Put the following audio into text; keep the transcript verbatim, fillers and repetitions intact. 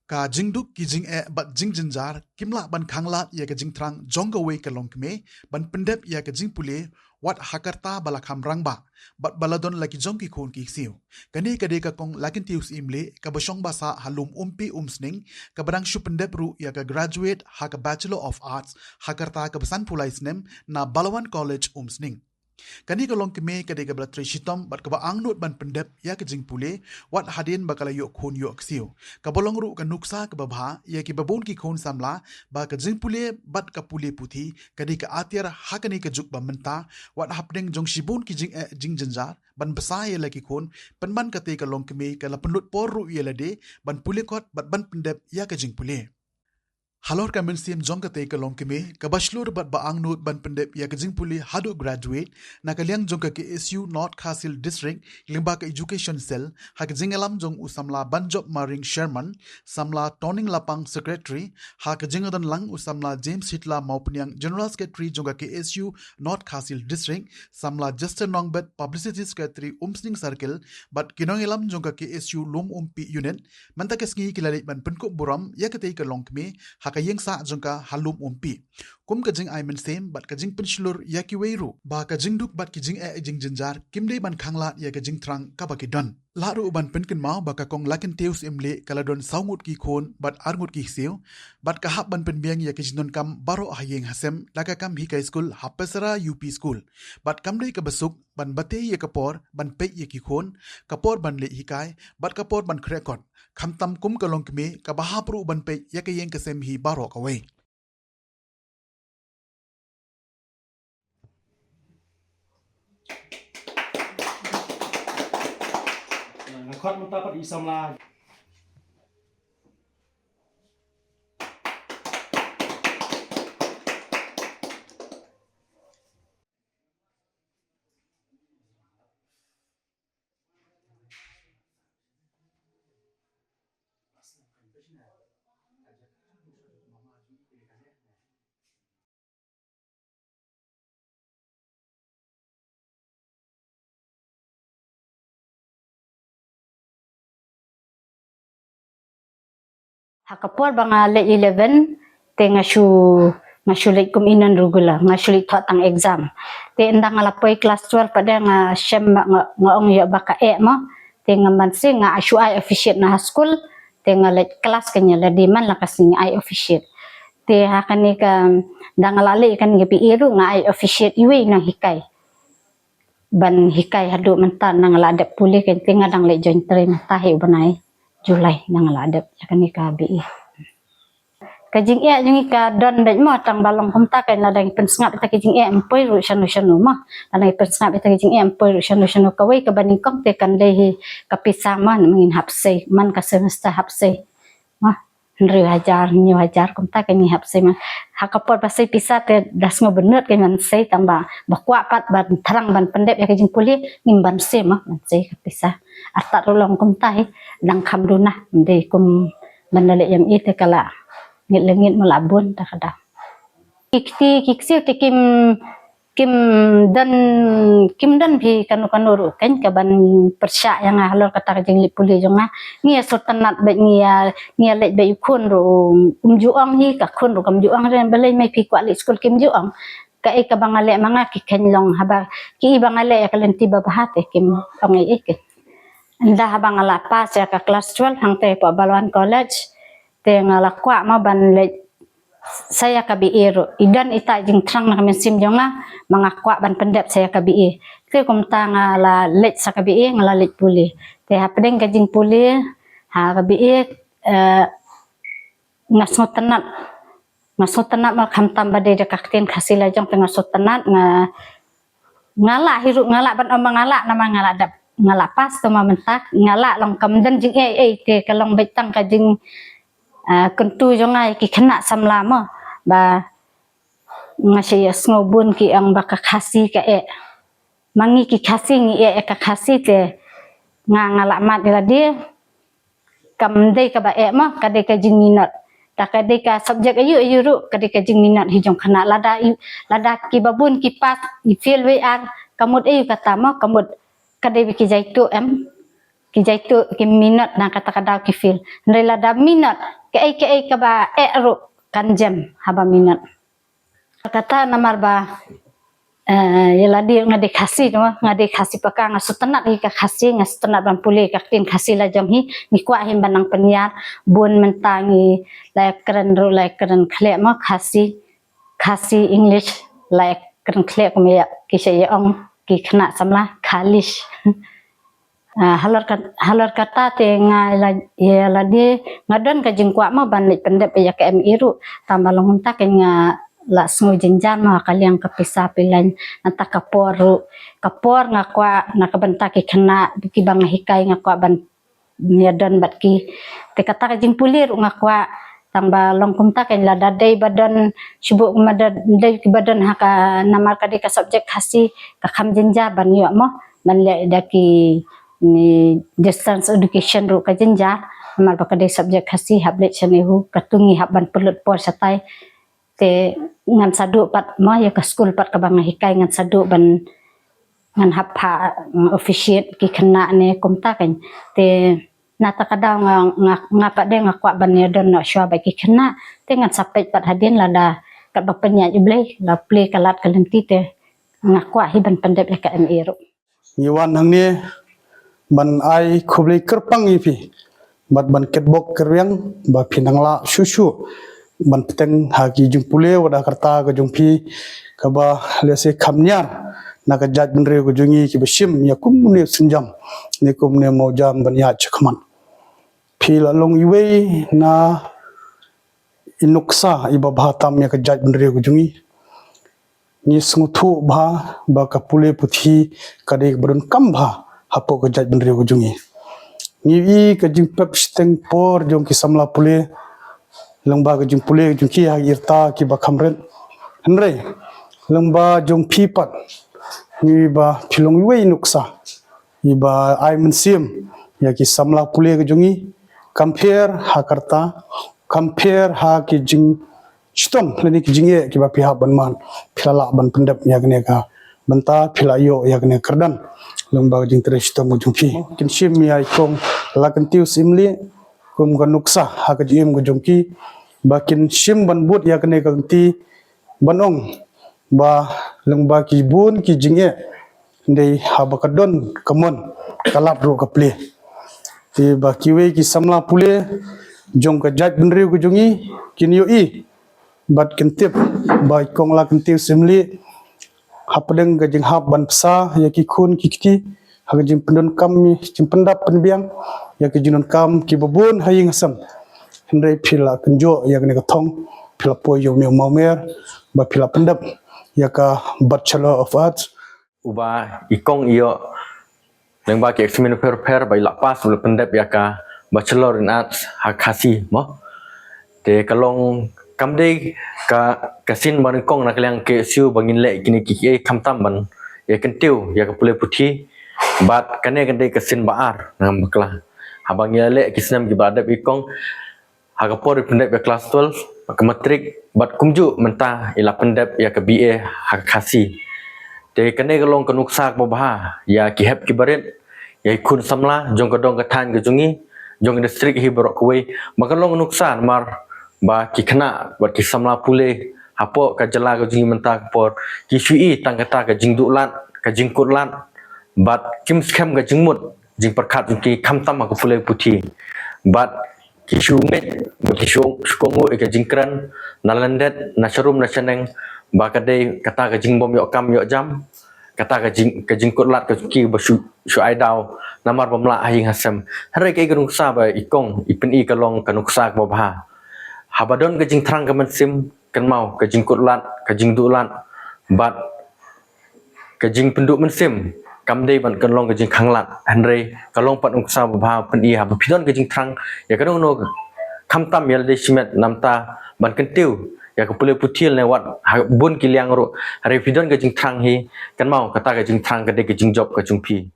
Ka jingduk ki jingeh bad jingjynjar kim lah ban khanglad ïa ka jingthrang jong kawei ka longkmie ban pyndep ïa ka jingpule wat ha ka rta ba la kham rangbah bad ba la don la ki jong ki khun ki ksiew. Kane ka dei ka Kong Lakyntiew Syiemlieh kaba shong ba sah ha Lum Umpi Umsning, kaba dang shu pyndep ruh ïa ka graduate ha ka Bachelor of Arts ha ka rta kaba sanphew lai snem na Balawan College Umsning. Kane ka longkmie ka dei kaba la trei shitom bad kaba angnud ban pyndep ïa ka jingpule wat hadien ba ka la ïoh khun ïoh ksiew, kaba long ruh ka nuksa kaba bha ïa kiba bun ki khun samla ba ka jingpule bad ka pule puthi ka dei ka atiar ha kane ka juk ba mynta, wat hapdeng jong shibun ki jingeh jingjynjar ban bsa ïa la ki khun, pynban katei ka longkmie ka la pynlut por ruh ïa lade ban pule kot bad ban pyndep ïa ka jingpule. Halor ka mynsiem jong katei ka longkmie kaba shlur bad ba angnud ban pyndep ïa ka jingpule haduh graduate, na ka liang jong ka K S U North Khasi Hills District lyngba ka Education Cell, ha ka jingïalam jong u samla Banjop Maring Sherman, samla Toning Lapang Secretary, ha ka jingdon lang u samla James Hitler Mawpyniang General Secretary jong ka K S U North Khasi Hills District, samla Justin Nongbet Publicity Secretary Umsning Circle, bad ki nongïalam jong ka K S U Lum Umpi Unit, mynta ka sngi ki la leit ban pynkup burom ïa katei ka longkmie ha ka ïing sah jong ka ha Lum Umpi. Kum ka jingai mynsiem bad ka jingpynshlur ïa kiwei ruh ba ka jingduk bad ki jingeh jingjynjar kim dei ban khanglad ïa ka jingthrang kaba ki don. Lah ruh ban pynkynmaw ba ka Kong Lakyntiew Syiemlieh ka la don saw ngut ki khun bad ar ngut ki ksiew, bad ka hap ban pynbiang ïa ka jingdonkam baroh ha ïing ha sem da ka kam hikai skul ha Pesara U P School. Bad kam dei kaba suk ban btei ïa ka por ban peit ïa ki khun, ka por ban leit hikai bad ka por ban khreh kot, khamtam kum ka longkmie kaba hap ruh ban peit ïa ka ïing ka sem hi baroh kawei. Nga khot mynta pat i samla. Ha ka por ba nga leit eleven, te nga shu, nga shu leit kum i non regular, nga shu leit thoh tang exam. Te ynda nga la poi class twelve pat de nga shem ba nga, nga ong ïoh ba ka eh mo. Te nga ban shu, nga shu ai officiate na ha school, te nga leit class kane la dei man la ka sngi ai officiate. Te ha kane ka, da nga la leit kane ka B A ruh nga ai officiate iwei i nonghikai. Ban hikai haduh mynta, nga la dep pule kane, te nga dang leit join trei mynta hi u bnai July nga la dep ïa kane ka B A. Ka jingeh jong ngi ka don beit mo, tang ba long kumta ka, lada ngi pynsngap ïa kita ki jingeh em poi ruh shano shano mo. Lada ngi pynsngap ïa kita ki jingeh em poi ruh shano shano, kawei kaba nyngkong te kan dei hi ka pisa mo, namar ngin hap sei, man ka semester hap sei mo. Hynriew hajar, hynñiew hajar, kumta ka ngi hap sei mo. Ha ka por ba sei pisa te da sngew bynnud ka ngan sei, tang ba, ba kwah pat ban thrang ban pyndep ïa ka jingpule, ngim ban sei mo, ban sei ka pisa. Artat ruh long kumta hi, dang kham duna, dei kum ban da leh ïam i te ka la ngit leh ngit mo, la bun ta ka dang. Ki kti ki ksiew te kim, kim don, kim don phi kano kano ruh kan ka ban pyrshah ïa nga halor kata ka jingleit pule jong nga. Ngi ïa sngewtynnat bad ngi ïa, ngi ïa leit bad u khun ruh um ju ong hi, ka khun ruh kam ju ong re, balei mai phi kwah leit skul, kim ju ong. Kaei kaba nga leh ma nga ki kheiñ long, haba ki i ba nga leh ïa ka lynti ba bha te kim ong ei ei ki. Ynda haba nga la pass ïa ka class twelve hangtei hapoh Balawan College, te nga la kwah mo ban leit sa ïa ka B A ruh. I don ita i jingthrang na ka mynsiem jong nga, ma nga kwah ban pyndep sa ïa ka B A. Te kumta nga la leit sa ka B A, nga la leit pule. Te hapdeng ka jingpule ha ka B A, eh, nga sngewtynnat. Nga sngewtynnat mo, khamtam ba dei da ka ktien Khasi la jong te nga sngewtynnat, nga, nga lah hi ruh, nga lah ban ong ba nga lah, namar nga la dep, nga la pass te mo mynta, nga lah long, kam don jingeh ei ei te ka long beit tang ka jing, ah, kyntu jong nga ïa ki khynnah samla mo, ba nga shu ïa sngew bun ki ong ba ka Khasi ka eh. Ma ngi ki Khasi ngi eh ïa ka Khasi te nga, nga la mad ïa lade, kam dei kaba eh mo, ka dei ka jingminot. Ta ka dei ka subject aïu aïu ruh, ka dei ka jingminot hi jong khynnah. Lada i, lada kiba bun ki pass, i fail wei ar, ka mut aïu kata mo, ka mut ka dei ba ki jaituh em. ki jaituh ki minot na kata ka daw ki feel. Hynrei lada minot, kaei kaei kaba eh ruh kan jem haba minot. Kata namar ba, eh, ïa lade nga dei Khasi, mo, nga dei Khasi paka, nga sngewtynnat ïa ka Khasi, nga sngewtynnat ban pule ka ktien Khasi la jong hi. Ngi kwah hi ban nang pynïar, bun mynta ngi la ïakren ruh, la ïakren khleh, mo, Khasi, Khasi English, la ïakren khleh, kum ïa ki sha ïa ong ki khynnah samla, Khalish. Ah, halor ka, halor kata te nga la, ïa lade nga don ka jingkwah, mo, ban leit pyndep ïa ka M A ruh. Tang ba long kumta kein nga la sngew jynjar, mo, ha ka liang ka pisa phi lane nangta ka por ruh. Ka por nga kwah na ka bynta ki khynnah kiba nga hikai, nga kwah ban ïa don bad ki. Te kata ka jingpule ruh nga kwah, tang ba long kumta kein lada dei ba don, shu buh kumba don, dei ba don ha ka, namar ka dei ka subject Khasi, ka kham jynjar ban ïoh, mo, ban leh da ki, ni, distance education ruh ka jynjar, namar ba ka dei subject Khasi, hap leit shane haw, katto ngi hap ban pynlut por shatai. Te ngan sa duh pat, mo, ïa ka skul pat kaba nga hikai, ngan sa duh ban, ngan hap ha, mm, officiate ki khynnah ne kumta kein. Te na kata ka daw nga, nga, nga pat de nga kwah ban ïa don noh shuwa bad ki khynnah. Te ngan sa peit pat hadien lada katba pynïaid U Blei, la plie ka lad ka lynti, te nga kwah hi ban pyndep ïa ka M A ruh. Ngi wan hangne ban ai khublei kyrpang ïa phi bad ban kitbok kyrwiang ba phi nang lah shuh shuh ban bteng ha ki jingpule, wat ha ka rta ka jong phi kaba lehse kham niar na ka jaitbynriew ka jong ngi kiba shim ïa kumne u sienjam ne kumne u mawjam ban ïaid shakhmat. Phi la long iwei na i nuksa iba bha tam ïa ka jaitbynriew ka jong ngi. Ngi sngewthuh bha ba ka pule puthi ka dei kaba donkam bha hapoh ka jaitbynriew ka jong ngi. Ngi ïohi ka jingpep shiteng por jong ki samla pule lyngba ka jingpule ka jong ki ha ki rta kiba kham rit. Hynrei lyngba jong phi pat, ngi ïohi ba phi long iwei i nuksa iba ai mynsiem ïa ki samla pule ka jong ngi, compare ha ka rta, compare ha ki jingshitom lane ki jingeh kiba phi hap ban mad, phi la lah ban pyndep ïa kane ka bynta, phi la ïoh ïa kane ka kyrdan lyngba ka jingtrei shitom ka jong phi. Kin shim ïa i Kong Lakyntiew Syiemlieh kum ka nuksa ha ka jingim ka jong ki, ba kin shim ban bud ïa kane ka lynti ban ong ba lyngba ki bun ki jingeh, hynrei haba ka don ka mon, ka lad ruh ka plie. Te ba kiwei ki samla pule jong ka jaitbynriew ka jong ngi kin ïohi bad kin tip ba i Kong Lakyntiew Syiemlieh hapdeng ka jinghap ban bsa ïa ki khun ki kti ha ka jingpyndonkam, jingpyndap pynbiang ïa ki jingdonkam kiba bun ha ïing ha sem, hynrei phi la kynjoh ïa kane ka thong, phi la poi ïa une u mawmer ba phi la pyndep ïa ka Bachelor of Arts. Uba i Kong i ïoh lyngba ki exam bapher bapher ba i la pass, u la pyndep ïa ka Bachelor in Arts ha Khasi, mo. Te ka long kam dei ka, ka sien banyngkong na ka liang K S U ba ngin leh kine kiei kiei, khamtam ban ïa kyntiew ïa ka pule puthi. Bad kane ka dei ka sien ba ar ngan bakla. Haba ngi ïaleh ki snem kiba la dep, i Kong ha ka por i pyndep ïa ka klas twelve, ka matric, bad kumjuh mynta i la pyndep ïa ka B A ha ka Khasi. Te kane ka long ka nuksa kaba bha ïa ki hep ki barit, ïa ki khun samla jong ka dong ka thaiñ ka jong ngi, jong ka district hi baroh kawei. Ba ka long ka nuksa namar ba ki khynnah bad ki samla pule hapoh ka jylla ka jong ngi mynta ka por ki shu i tang kata ka jingduh lad, ka jingkut lad, bad kim skhem ka jingmut jingpyrkhat jong ki khamtam ha ka pule puthi. Bad ki shu ngeit, ki shu, shu kohnguh ïa ka jingkren na lyndet, na sharum, na shaneng, ba ka dei kata ka jingbym ïoh kam ïoh jam, kata ka jing, ka jingkut lad ka jong ki ba shu, shu ai daw namar bym lah ha ïing ha sem. Hynrei kaei ka nuksa ba i Kong i pyni ka long ka nuksa kaba bha. Haba don ka jingthrang ka mynsiem, kynmaw, ka jingkut lad, ka jingduh lad, bad ka jingpynduh mynsiem kam dei ban kan long ka jingkhanglad, hynrei ka long pat nuksa ba bha pyni haba phi don ka jingthrang ïa kano kano, khamtam ïa lade shimet, namar ban kyntiew ïa ka pule puthi ne wat ha bun ki liang ruh, hynrei phi don ka jingthrang hi, kynmaw, kata ka jingthrang ka dei ka jingjop ka jong phi.